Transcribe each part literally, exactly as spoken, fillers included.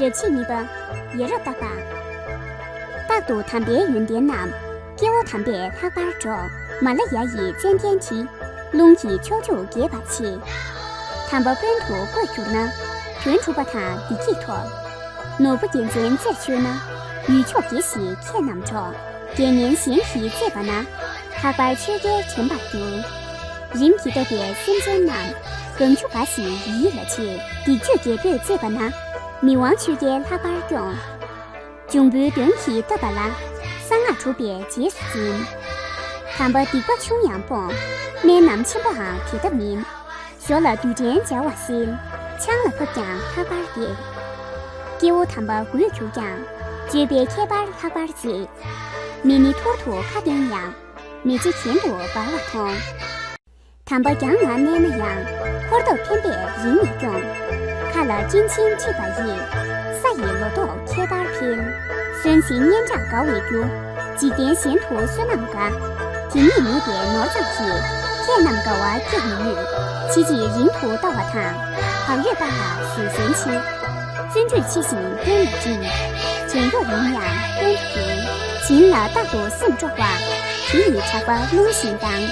རབ་བྱེད་གཉིས་པ། ཡ་རབས་བརྟག་པ། རྟག་ཏུ་དམ་པའི་ཡོན་ཏན་རྣམས། སྐྱེ་བོ་དམ་པས་ལྷག་པར་སྒྲོགས། མ་ལ་ཡ་ཡི་ཙན་དན་གྱིས། རླུང་གི་ཕྱོགས་བཅུ་རྒྱས་པར་བྱེད། དམ་པ་དཔོན་དུ་བསྐོས་གྱུར་ན། དོན་གྲུབ་པ་དང་བདེ་སྐྱིད་ཐོབ། ནོར་བུ་རྒྱལ་མཚན་རྩེར་མཆོད་ན། ཡུལ་ཕྱོགས་དགེ་ཞིང་ཁྱེད་རྣམས་འགྲོགས། དགེ་བསྙེན་གཞན་གྱིས་བརྩེས་པ་ན། ལྷག་པར་ཆོས་རྒྱལ་དྲན་པར་འགྱུར། རིམ་གྱིས་བཏབ་པའི་སེམས་ཅན་རྣམས། གང་བྱུང་འབའ་ཞིག་ཡིད་ལ་བྱེད། སྡིག་སྤྱོད་རྒྱལ་པོས་བརྩེས་པ་ན། མི་དབང་ཆོས་རྒྱལ་ལྷག་པར་སྐྱོང་། འབྱུང་པོའི་གདོན་གྱིས་བཏབ་པ་ལ། གསང་སྔགས་གྲུབ་པའི་རྗེས་སུ་འཛིན། དམ་པ་སྡིག་པ་ཆུང་ཡང་སྤོང་། སྨན་རྣམས་ཆེན་པོའང་དེ་ལྟ་མིན། ཞོ་ལ་རྡུལ་ཕྲན་སྦྱར་བ་བསིལ། ཆང་ལ་ཕབ་ཀྱང་ལྷག་པར་བདེ། སྐྱེ་བོ་དམ་པ་དགོས་གྱུར་ཀྱང་། སྤྱོད་པའི་ཁྱད་པར་ལྷག་པར་མཛེས། མེ་ནི་ཐུར་དུ་ཁ་བསྟན་ཡང་། མེ་ལྕེ་གྱེན་དུ་འབར་བ་མཐོང་། དམ་པ་གྱང་ན་གནས་ན་ཡང་། འཁོར་སྟོབས་འཕེན་པས་རིང་ནས་སྐྱོང་། མཁའ་ལ་སྤྱན་ཆེན་འཁྲིགས་པ་ཡིས། ས་ཡི་ལོ་ཏོག་ཁྱད་པར་འཕེལ། གསོན་གཟིགས་སྙན་གྲགས་དགའ་བའི་རྒྱུ། འཇིག་རྟེན་གཞན་དུ་བསོད་ནམས་དགའ། དེ་ཉིད་མེད་པའི་ནོར་ཙམ་གྱིས། ཁྱེད་རྣམས་དགའ་བ་སྐྱེ་མི་ནུས། ཕྱི་རྗེས་རིང་དུ་ལྟ་བ་དང་། བག་ཡོད་པ་ལ་བཟོད་བསྲན་ཆེ། བརྩོན་འགྲུས་ཆེ་ཞིང་བསྟན་ལ་བསྒྲིམས། བྲན་གཡོག་ཡིན་ཡང་བསྟན་དུ་འགྱུར། བྱིན་རླབས་རྟག་ཏུ་སེམས་སྤྲོ་བ། དེ་ཡི་གྲགས་པ་རླུང་བཞིན་ལྡང་།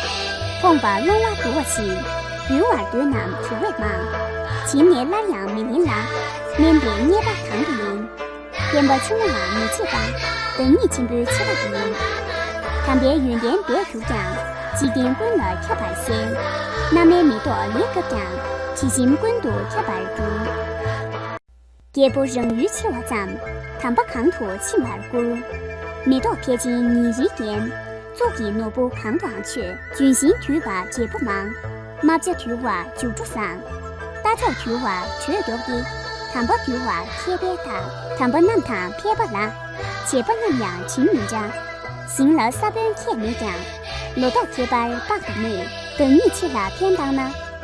ཕོངས་པ་སློང་བ་དུ་བ་བཞིན། འབུལ་བར་འདོད་རྣམས་དེ་བས་མང་། བྱིན་ནས་སླར་ཡང་མི་ལེན་ལ། དམན་པས་རྙེད་པ་དང་དུ་ལེན། ཕན་པ་ཆུང་ངུའང་མི་བྱེད་པ། བདག་ཉིད་ཆེན་པོའི་ཆེ་བ་ཡིན། དམ་པའི་ཡོན་ཏན་འབད་གྱུར་ཀྱང་། འཇིག་རྟེན་ཀུན་ལ་ཁྱབ་པར་གསལ། རྣམ་སྨིན་མེ་ཏོག་ལེགས་བཀབ་ཀྱང་། དྲི་ཞིམ་ཀུན་ཏུ་ཁྱབ་པར་འགྱུར། རྒྱལ་པོ་རང་ཡུལ་ཆེ་བ་ཙམ། དམ་པ་གང་དུ་ཕྱིན་པར་བཀུར། མེ་ཏོག་ཕལ་ཆེན་ཉིན་རེའི་རྒྱན། གཙུག་གི་ནོར་བུ་གང་དུའང་མཆོད། ལྗོན་ཤིང་དུད་པ་འབྲས་བུ་མང་། རྨ་བྱ་དུལ་བ་མཇུག་སྒྲོ་བཟང་། རྟ་མཆོག་དུལ་བ་དྲོད་མགྱོགས་ཏེ། དམ་པ་དུལ་བ་མཁས་པའི་རྟགས། དམ་པ་རྣམས་དང་ཕལ་པ་ལ། བྱེད་པ་མཉམ་ཡང་བྱིན་མི་འདྲ། ཟིང་ལ་ས་བོན་ཁྱད་མེད་ཀྱང་། ལོ་ཏོག་ཁྱད་པར་དཔག་ཏུ་མེད། བདག་ཉིད་ཆེ་ལ་ཕན་བཏགས་ན།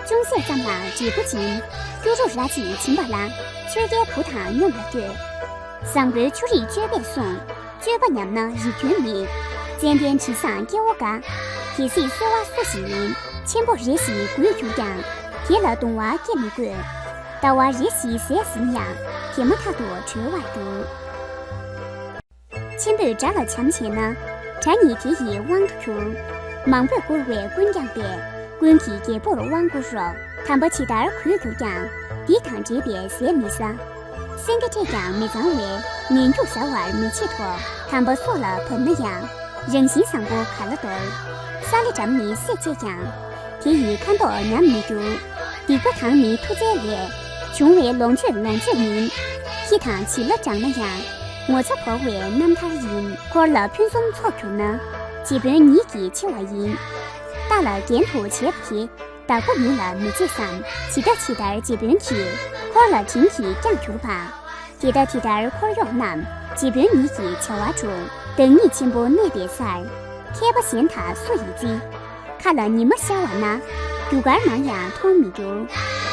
ཅུང་ཟད་ཙམ་ལ་འབྲས་བུ་འབྱིན། སྐྱུ་རུ་ར་གཅིག་བྱིན་པ་ལ། ཆོས་རྒྱལ་བུ་དང་མཉམ་ལ་བསྟོད། བཟང་པོའི་ཆོ་རིགས་སྤྱོད་པས་བསྲུང་། སྤྱོད་པ་ཉམས་ན་རིགས་མཐུན་མེད། ཙན་དན་དྲི་བཟང་སྐྱེ་བོ་དགའ། དེ་སྲིད་གསོལ་བ་སུ་ཞིག་ཡིན། ཆེན་པོ་རེ་ཞིག་དགོས་གྱུར་ཀྱང་། དེ་ལ་གདུང་བ་སྐྱེ་མི་དགོས། ལྟ་བ་རེ་ཞིག་ཟས་ཟིན་ཡང་། དེ་མ་ཐག་ཏུ་གྲོལ་བར་འགྱུར། ཆེན་པོས་དགྲ་ལ་བྱམས་བྱས་ན། དགྲ་ཉིད་དེ་ཡི་དབང་དུ་འགྱུར། མང་པོས་བཀུར་བས་ཀུན་ཀྱང་པས། ཀུན་གྱིས་རྒྱལ་པོར་དབང་བསྐུར་རོ། དམ་པ་ཇི་ལྟར་གོས་གྱུར་ཀྱང་། སྡིག་དང་འདྲེས་པའི་ཟས་མི་ཟ། སེང་གེ་བཀྲེས་ཀྱང་མི་གཙང་བས། ངན་སྐྱུགས་ཟ་བར་མི་བྱེད་དོ། དམ་པ་སྲོག་ལ་བབ་ན་ཡང་། རང་བཞིན་བཟང་པོ་ག་ལ་འདོར། ས་ལེ་སྦྲམ་ནི་བསྲེགས་བཅད་ཀྱང་། དེ་ཡི་ཁ་མདོག་ཉམས་མི་འགྱུར། སྡིག་པ་དང་ནི་མཐུ་རྩལ་ལས། བྱུང་བའི་ལོངས་སྤྱོད་ལོངས་སྤྱོད་མིན། ཁྱི་དང་བྱི་ལ་འགྲང་ན་ཡང་། ངོ་ཚ་བོར་བའི་རྣམ་ཐར་ཡིན། འཁོར་ལ་ཕུན་སུམ་ཚོགས་གྱུར་ན། རྗེ་དཔོན་ཉིད་ཀྱིས་ཆེ་བ་ཡིན། རྟ་ལ་རྒྱན་དུ་བྱས་པ་དེ། བདག་པོ་མིན་ལ་མི་བྱེད་བསམ། ཇི་ལྟ་ཇི་ལྟར་རྗེ་དཔོན་གྱིས། འཁོར་ལ་དྲིན་གྱིས་བསྐྱངས་གྱུར་པ། དེ་ལྟ་དེ་ལྟར་འཁོར་གཡོག་རྣམས། རྗེ་དཔོན་ཉིད་ཀྱི་བྱ་བ་སྒྲུབ། བདག་ཉིད་ཆེན་པོ་གནས་པའི་སར། མཁས་པ་གཞན་དག་སུ་ཡིས་བརྩི། མཁའ་ལ་ཉི་མ་ཤར་བ་ན། རྒྱུ་སྐར་མང་ཡང་མཐོང་མི་འགྱུར།